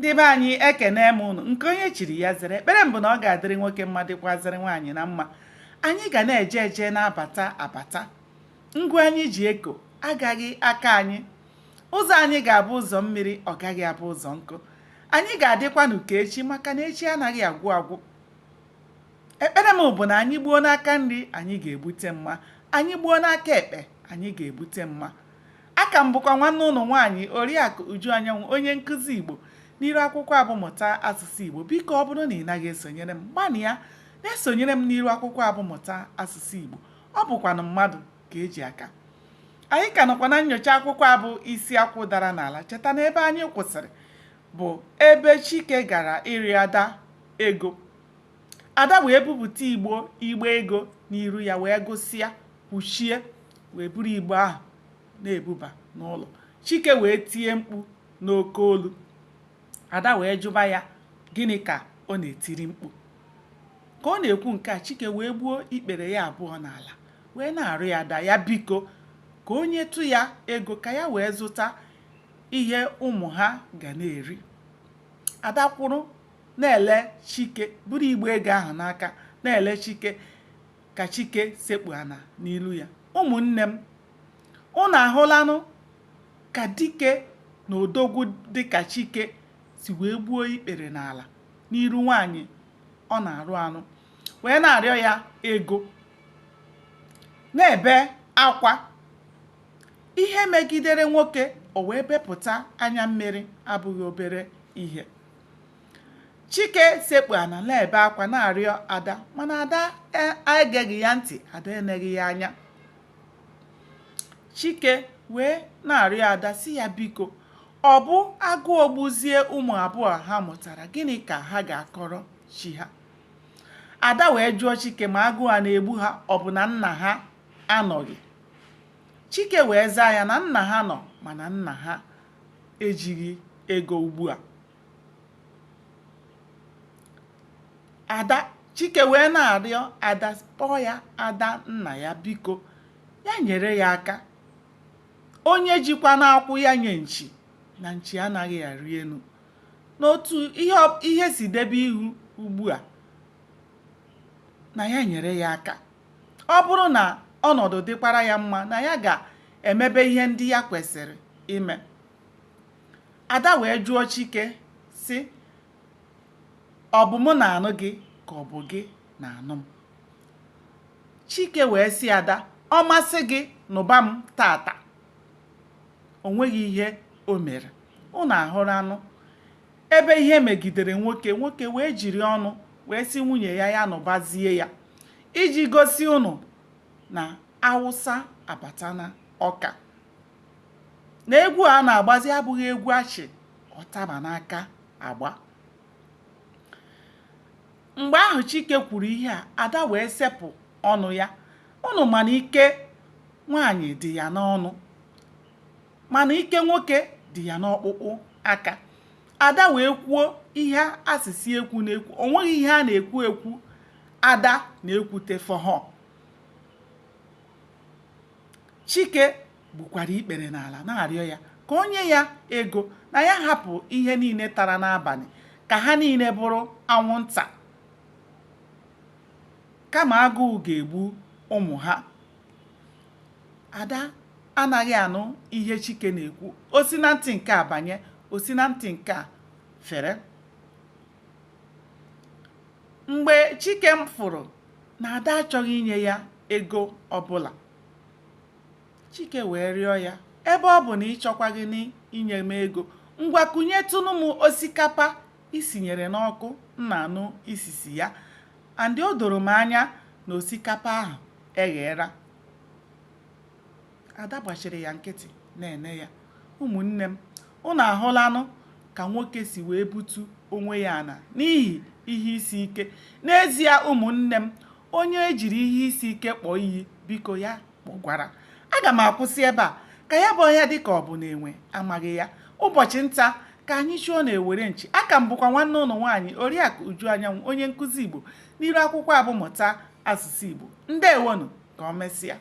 Ndị be anyị, ekene m unu. Nke onye chiri ya zere. Ekpere m bụ na ọ ga-adịrị nwoke mma, dịkwazịrị nwaanyị na mma. Anyị ga na-eje eje, na-abata abata. Ngụ anyị ji eko agaghị aka anyị. Ụzọ anyị ga-abụ ụzọ mmiri, ọ gaghị abụ ụzọ nkụ. Anyị ga-adịkwanụ ka echi, maka na echi anaghị agwụ agwụ. Ekpere m bụ na anyị gbuo n'aka nri, anyị ga-egbute mma. Anyị gbuo n'aka ekpe, anyị ga-egbute mma. Aka m bụkwa nwanne ụnụ nwaanyị, Oriakụ Uju Anyanwụ, onye nkụzi Igbo n'iru akwụkwọ a bụ Mụta Asụsụ Igbo. Biko, ọ bụrụ na ị naghị esonyere m, gbanịa na-esonyere m n'iru akwụkwọ a bụ Mụta Asụsụ Igbo. Ọ bụkwanụ mmadụ ka eji aka. Anyị ka nọkwa na nnyocha akwụkwọ a bụ Isi Akwụ Dara n'Ala. Cheta na ebe anyị kwụsịrị bụ ebe Chike gara ịrịọ Ada ego. Ada wee bupụta igbe ego n'iru ya, wee gụsịa, kwuchie, wee buru igbe ahụ na-ebuba n'ụlọ. Chike wee tie mkpu n'oke olu. Ada wee jụba ya gịnị ka ọ na-etiri mkpu. Ka ọ na-ekwu nke a, Chike wee gbuo ikpere ya abụọ n'ala, wee na-arịọ Ada ya biko ka o nyetụ ya ego ka ya wee zụta ihe ụmụ ha ga na-eri. Ada kwụrụ na-ele Chike, buru igbe ego ahụ n'aka na-ele Chike ka Chike sekpu ana n'ilu ya. Ụmụnne m, unu ahụlanụ ka dike na odogwu dịka Chike si wee gbuo ikpere n'ala n'iru nwaanyị ọ na-arụ anụ, wee na-arịọ ya ego, na-ebe akwa. Ihe megidere nwoke o wee bepụta anya mmiri abụghị obere ihe. Chike sekpu ana na-ebe akwa, na-arịọ Ada, mana Ada egeghị ya ntị. Ada eneghị ya anya. Chike wee na-arịọ Ada, sị ya biko, ọ bụ agụụ gbuzie ụmụ abụọ ha mụtara, gịnị ka ha ga-akọrọ chi ha? Ada wee jụọ Chike ma agụụ a na-egbu ha, ọ bụ na nna ha anọghị? Chike wee zaa ya na nna ha nọ, mana nna ha ejighị ego ugbu a. Ada Chike wee na-arịọ Ada, kpọọ ya ada nna ya, biko ya nyere ya aka. Onye jikwa n'akwụ ya nye nchi, na nchi anaghị arị elu. N'otu ihe si debe ihu ugbu a, na ya nyere ya aka, ọ bụrụ na ọnọdụ dịkwara ya mma, na ya ga-emebe ihe ndị ya kwesịrị ime. Ada wee jụọ Chike sị, ọ bụ mụ na-anụ gị ka ọ bụ gị na-anụ m? Chike wee sị Ada, ọ masị gị nụba m tata. O nweghị ihe o mere. Unu ahụrụ anụ ebe ihe megidere nwoke, nwoke wee jiri ọnụ wee sị nwunye ya ya nụbazie ya, iji gosi unu na Awụsa abatana Ọka, na egwu a na-agbazi abụghị egwu achị ọtaba n'aka agba. Mgbe ahụ Chike kwuru ihe a, Ada wee sepụ ọnụ ya. Unu mana ike nwaanyị dị ya n'ọnụ, mana ike nwoke dị ya n'ọkpụkpụ aka. Ada wee kwuo ihe asịsị ekwu na-ekwu. O nweghị ihe a na-ekwu ekwu Ada na-ekwute fọhọ. Chike gbukwara ikpere n'ala na-arịọ ya ka o nye ya ego, na ya hapụ ihe niile tara n'abalị ka ha niile bụrụ anwụnta, kama agụụ ga-egbu ụmụ ha. Ada anaghị anụ ihe Chike na-ekwu. O si na ntị nke a banye, o si na ntị nke a fere. Mgbe Chike fụrụ na Ada achọghị inye ya ego ọbụla, Chike wee rịọ ya, ebe ọ bụ na ị chọkwaghị inye m ego, ngwa kụnyetụnụ m osikapa i sinyere n'ọkụ, m na-anụ isisi ya, and o doro m anya na osikapa ahụ egheera. Ada gbachiri ya nkịtị na-ene ya. Ụmụnne m, unu ahụlanụ ka nwoke si wee butu onwe ya ana n'ihi ihe isi ike. N'ezie, ụmụnne m, onye ejiri ihe isi ike kpọọ iyi, biko ya kpọgwara. Aga m akwụsị ebe a ka ya bụ ọhịa dị ka ọ bụ na enwe amaghị ya. Ụbọchị nta ka anyị chụọ na ewere nchi. Aka m bụkwa nwanne ụnụ nwaanyị, Oriakụ Uju Anyanwụ, onye nkụzi Igbo n'iru akwụkwọ a bụ Mụta Asụsụ Igbo. Ndewonụ, ka ọ mesịa.